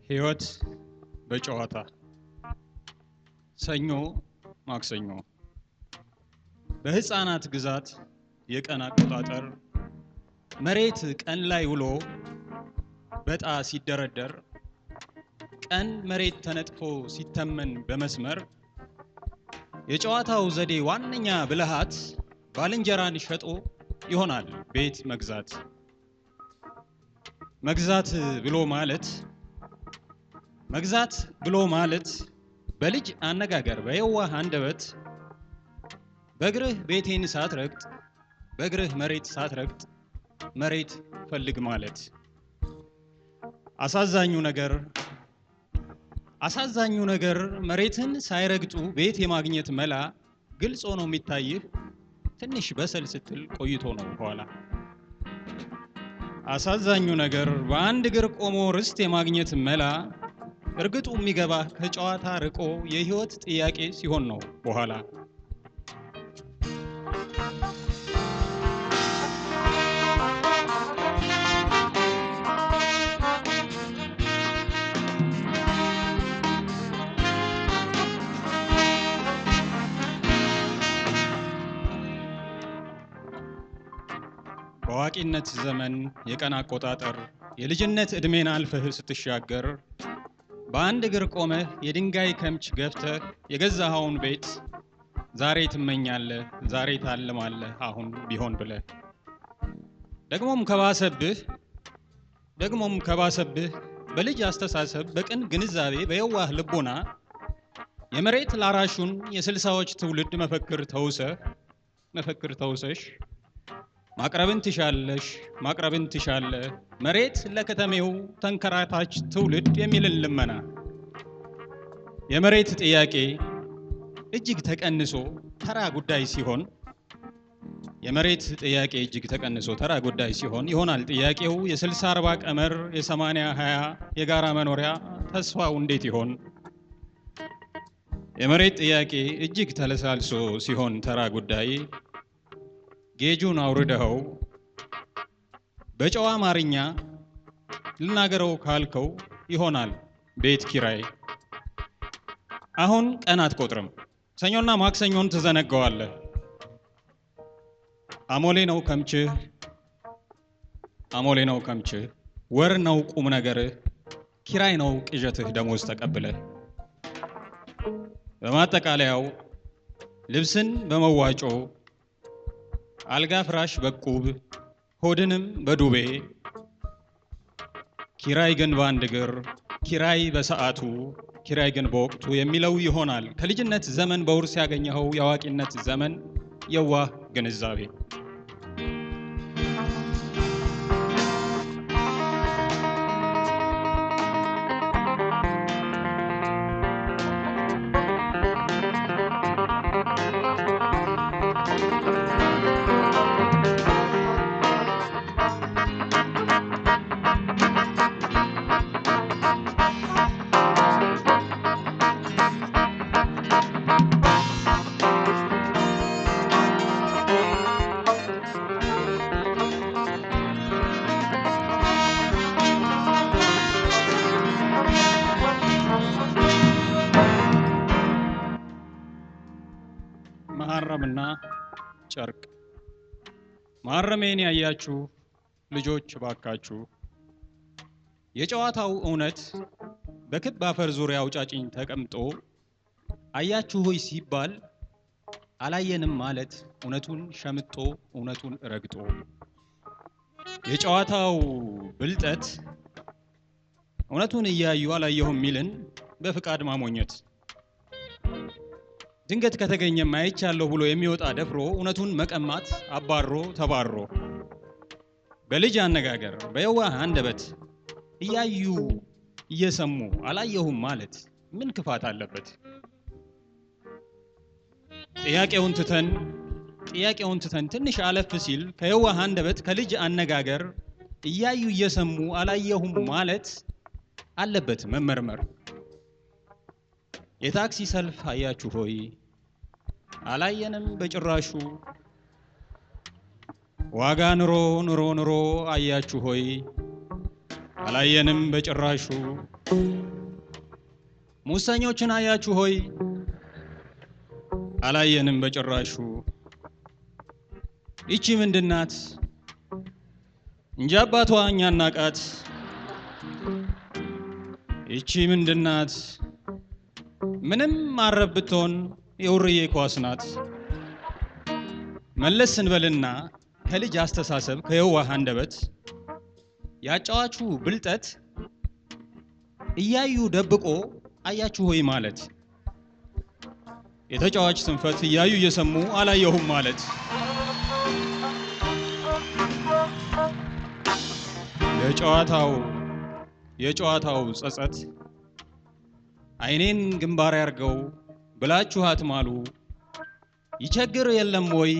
ሕይወት በጨዋታ። ሰኞ ማክሰኞ። በሕፃናት ግዛት የቀን አቆጣጠር መሬት ቀን ላይ ውሎ በጣ ሲደረደር፣ ቀን መሬት ተነጥፎ ሲተመን በመስመር፣ የጨዋታው ዘዴ ዋነኛ ብልሃት ባልንጀራን ሸጦ ይሆናል ቤት መግዛት። መግዛት ብሎ ማለት፣ መግዛት ብሎ ማለት በልጅ አነጋገር በየዋህ አንደበት በእግርህ ቤቴን ሳትረግጥ፣ በእግርህ መሬት ሳትረግጥ መሬት ፈልግ ማለት። አሳዛኙ ነገር፣ አሳዛኙ ነገር መሬትን ሳይረግጡ ቤት የማግኘት መላ ግልጽ ሆኖ የሚታይህ ትንሽ በሰል ስትል ቆይቶ ነው ኋላ። አሳዛኙ ነገር በአንድ እግር ቆሞ ርስት የማግኘት መላ እርግጡ የሚገባህ ከጨዋታ ርቆ የህይወት ጥያቄ ሲሆን ነው በኋላ። በአዋቂነት ዘመን የቀን አቆጣጠር የልጅነት ዕድሜን አልፈህ ስትሻገር፣ በአንድ እግር ቆመህ የድንጋይ ከምች ገፍተህ የገዛኸውን ቤት ዛሬ ትመኛለህ፣ ዛሬ ታልማለህ አሁን ቢሆን ብለህ። ደግሞም ከባሰብህ፣ ደግሞም ከባሰብህ በልጅ አስተሳሰብ፣ በቅን ግንዛቤ፣ በየዋህ ልቦና የመሬት ላራሹን የ60ዎች ትውልድ መፈክር ተውሰህ፣ መፈክር ተውሰሽ ማቅረብን ትሻለሽ፣ ማቅረብን ትሻለህ መሬት ለከተሜው ተንከራታች ትውልድ የሚልን ልመና። የመሬት ጥያቄ እጅግ ተቀንሶ ተራ ጉዳይ ሲሆን፣ የመሬት ጥያቄ እጅግ ተቀንሶ ተራ ጉዳይ ሲሆን ይሆናል ጥያቄው የ60 40 ቀመር፣ የ80 20 የጋራ መኖሪያ ተስፋው እንዴት ይሆን? የመሬት ጥያቄ እጅግ ተለሳልሶ ሲሆን ተራ ጉዳይ፣ ጌጁን አውርደኸው በጨዋ አማርኛ ልናገረው ካልከው ይሆናል ቤት ኪራይ። አሁን ቀን አትቆጥርም። ሰኞና ማክሰኞን ትዘነጋዋለህ። አሞሌ ነው ከምችህ፣ አሞሌ ነው ከምችህ፣ ወር ነው ቁም ነገርህ፣ ኪራይ ነው ቅዠትህ ደሞዝ ተቀብለህ። በማጠቃለያው ልብስን በመዋጮ፣ አልጋ ፍራሽ በቁብ፣ ሆድንም በዱቤ፣ ኪራይ ግን በአንድ እግር፣ ኪራይ በሰዓቱ፣ ኪራይ ግን በወቅቱ የሚለው ይሆናል ከልጅነት ዘመን በውርስ ያገኘኸው የአዋቂነት ዘመን የዋህ ግንዛቤ። መሐረምና ጨርቅ። መሐረሜን ያያችሁ ልጆች ባካችሁ፣ የጨዋታው እውነት በክብ አፈር ዙሪያ አውጫጭኝ ተቀምጦ አያችሁ ሆይ ሲባል አላየንም ማለት እውነቱን ሸምጦ እውነቱን ረግጦ። የጨዋታው ብልጠት እውነቱን እያዩ አላየሁም ሚልን በፍቃድ ማሞኘት፣ ድንገት ከተገኘም አይቻለሁ ብሎ የሚወጣ ደፍሮ እውነቱን መቀማት አባሮ ተባሮ። በልጅ አነጋገር በየዋህ አንደበት እያዩ እየሰሙ አላየሁም ማለት ምን ክፋት አለበት? ጥያቄውን ትተን፣ ጥያቄውን ትተን ትንሽ አለፍ ሲል ከየዋህ አንደበት ከልጅ አነጋገር እያዩ እየሰሙ አላየሁም ማለት አለበት መመርመር። የታክሲ ሰልፍ አያችሁ ሆይ? አላየንም በጭራሹ። ዋጋ ኑሮ ኑሮ ኑሮ አያችሁ ሆይ? አላየንም በጭራሹ። ሙሰኞችን አያችሁ ሆይ? አላየንም በጭራሹ። ይቺ ምንድናት? እንጂ አባቷ እኛ እናቃት። ይቺ ምንድናት? ምንም አረብ ብትሆን የውርዬ ኳስ ናት። መለስ ስንበልና ከልጅ አስተሳሰብ ከየዋህ አንደበት ያጫዋቹ ብልጠት እያዩ ደብቆ አያችሁ ሆይ ማለት፣ የተጫዋች ስንፈት እያዩ እየሰሙ አላየሁም ማለት፣ የጨዋታው የጨዋታው ጸጸት አይኔን ግንባር ያርገው ብላችሁ አትማሉ፣ ይቸግር የለም ወይ?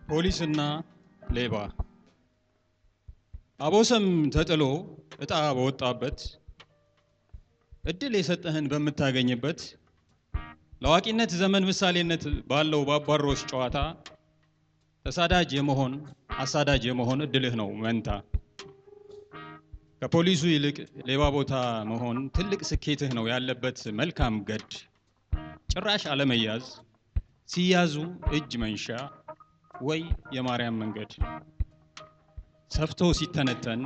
ፖሊስና ሌባ አቦሰም ተጥሎ እጣ በወጣበት፣ እድል የሰጠህን በምታገኝበት፣ ለአዋቂነት ዘመን ምሳሌነት ባለው ባባሮሽ ጨዋታ ተሳዳጅ የመሆን አሳዳጅ የመሆን እድልህ ነው መንታ። ከፖሊሱ ይልቅ ሌባ ቦታ መሆን ትልቅ ስኬትህ ነው ያለበት መልካም ገድ። ጭራሽ አለመያዝ፣ ሲያዙ እጅ መንሻ ወይ የማርያም መንገድ። ሰፍቶ ሲተነተን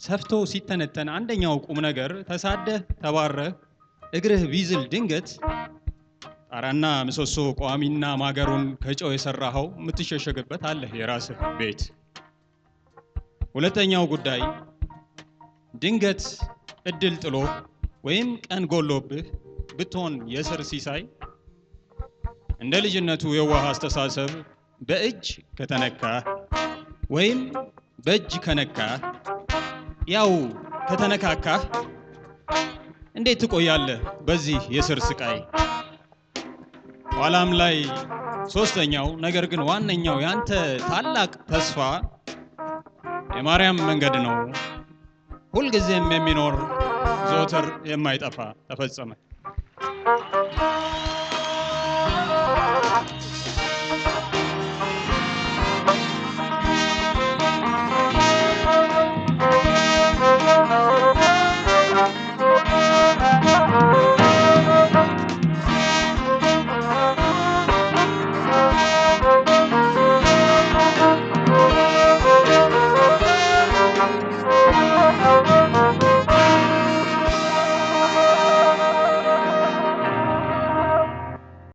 ሰፍቶ ሲተነተን አንደኛው ቁም ነገር ተሳደህ ተባረህ እግርህ ቢዝል ድንገት ጣራና ምሰሶ ቋሚና ማገሩን ከጨው የሰራኸው የምትሸሸግበት አለህ የራስህ ቤት። ሁለተኛው ጉዳይ ድንገት እድል ጥሎ ወይም ቀን ጎሎብህ ብትሆን የስር ሲሳይ፣ እንደ ልጅነቱ የዋህ አስተሳሰብ በእጅ ከተነካ ወይም በእጅ ከነካ ያው ከተነካካህ እንዴት ትቆያለህ በዚህ የስር ስቃይ? ኋላም ላይ ሶስተኛው ነገር ግን ዋነኛው ያንተ ታላቅ ተስፋ የማርያም መንገድ ነው፣ ሁልጊዜም የሚኖር ዘወትር የማይጠፋ። ተፈጸመ።